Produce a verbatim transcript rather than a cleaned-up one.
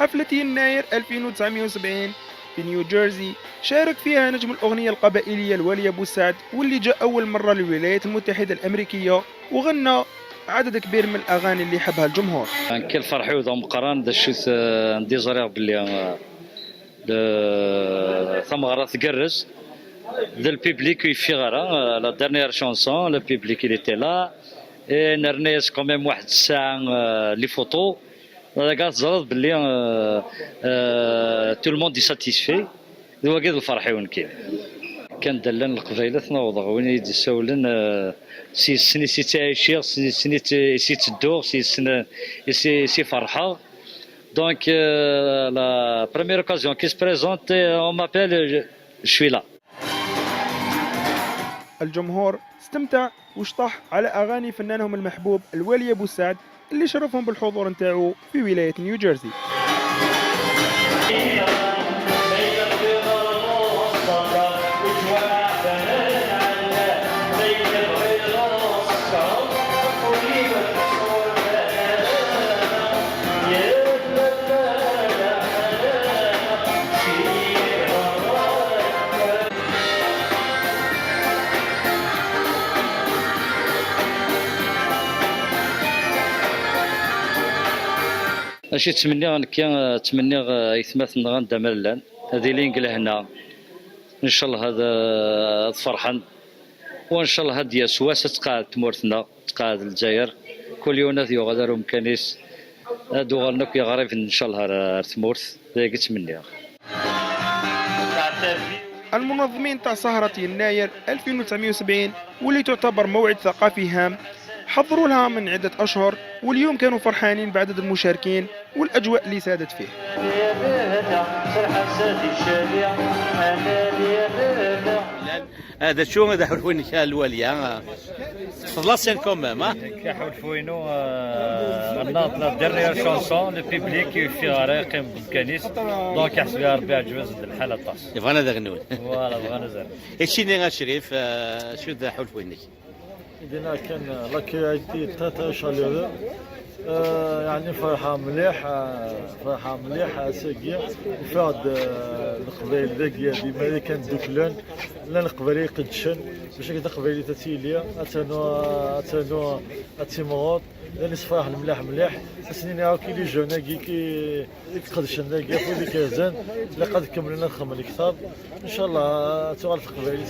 حفلة يناير ألفين وتسعمية وسبعين في نيو جيرسي، شارك فيها نجم الأغنية القبائلية الوالي أبو سعد، واللي جاء أول مرة للولايات المتحدة الأمريكية وغنى عدد كبير من الأغاني اللي يحبها الجمهور. Nekk lferḥ-iw d ameqqran, d acu-t, eh, n d-iẓriɣ belli, eh, le- tameɣra tgerrez, d le public ur yeffiɣ ara, eh, la dernière chanson, le public il était là, et nerna-yas quand même waḥed ssaɛa, eh, les photos. Dagi teẓriḍ belli, euh, euh, tout le monde est satisfait. D wagi d lferḥ-iw nekkini. Kan d allan Leqbayel ad ten-awḍeɣ, win i yi-d-issawlen, euh, s yes-sen i s-ttɛiciɣ, s yes-sen i tt-, i s-ttedduɣ, s yes-sen, euh, i s-, i s-ferḥeɣ. Donc, euh, la première occasion qui se présente, euh, on m'appelle, je, je suis là. الجمهور استمتع وشطح على أغاني فنانهم المحبوب الوالي أبو سعد، اللي شرفهم بالحضور نتاعو في ولاية نيو جيرسي. Acu ttmenniɣ nekki, ttmenniɣ, eh, aytmaten-nneɣ anda ma llan, ad ilin deg lehna. Ncallah ad, eh, ad ferḥen. Wa ncallah ad d-yas wass ad tqeɛɛed tmurt-nneɣ, tqeɛɛed Lezzayer. Kul yiwen ad yuɣal ar umkan-is. Ad uɣalen akk yiɣriben ncallah ar, ar tmurt. D ayagi ttmenniɣ. المنظمين تاع سهرة يناير ألفين وتسعمية وسبعين، واللي تعتبر موعد ثقافي هام، حضروا لها من عدة أشهر، واليوم كانوا فرحانين بعدد المشاركين والأجواء اللي سادت فيه. هذا شو هذا حلفوين كان الوالية. تفضل سين كوم ميم، ها؟ كيحاول فوينو، آه، غنات لا ديرنيير شونسون، لو بيبليك يفيغ على يقيم بالكنيس. دونك يحسب يا ربي عجوز الحالة طاس. يبغانا ذا غنول. فوالا، بغانا زر. اتشيني غا شريف، آه، شو ذا حول فوينك؟ دينا كان لاكياليتي تاع تاع شاليرو. آه، يعني فرحة مليح، آه، فرحة مليح، آه، ساقية. وفي هاد، آه، القبايل ذاكية ديما اللي كان دوكلان، لا القبايل يقدشن، باش هكذا قبايل تاتيليا، اتانو، اتانو، اتيمغوط، لان صفاح مليح مليح. سنين هاو كي لي جون هاكي كي يتقدشن ذاكية في ذيك زين، لا قد كملنا نخمم الكتاب. إن شاء الله تعرف القبايل.